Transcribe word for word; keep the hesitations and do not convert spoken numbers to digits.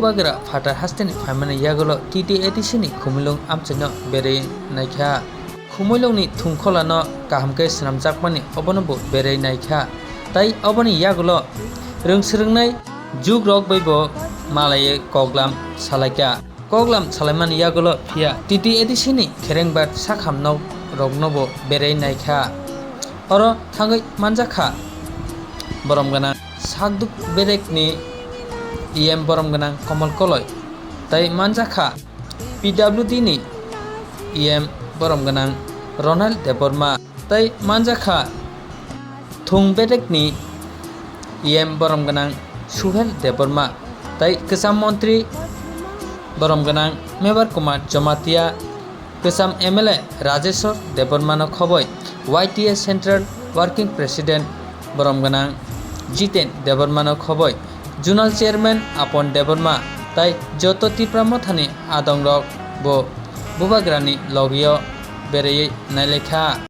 Bubagra phatar hasteni phaimani yagulo T T A D C ni Khumulwng amchaino berwi naikha. Khumulwngni thungkholano kaham khe swnamjakmani obonobo berwi naikha. Tai oboni yagulo rwngswrwngnai jugrok baibo malaiwi koklam salaikha. Koklam salaimani yagulo phiya T T A D C ni kherengbar sakham nok roknobo berwi naikha. Oro thangwi manjakha borom gwnang Sakduk bedekni E M borom gwnang Komol Koloi, tai manjakha P W D ni E M borom gwnang Ronald Debbarma, tai manjakha Thung bedekni E M borom gwnang Suhel Debbarma, tai kwcham montri borom gwnang Mebar Kumar Jamatia, kwcham M L A Rajeshwar Debbarmano khoboi, Y T A Central Working President borom gwnang Jiten Debbarmano khoboi, Zonal Chairman Apon Debbarma tai joto Tipra Mothani adongrok bo Bubagrani logio beraiwi nailaikha.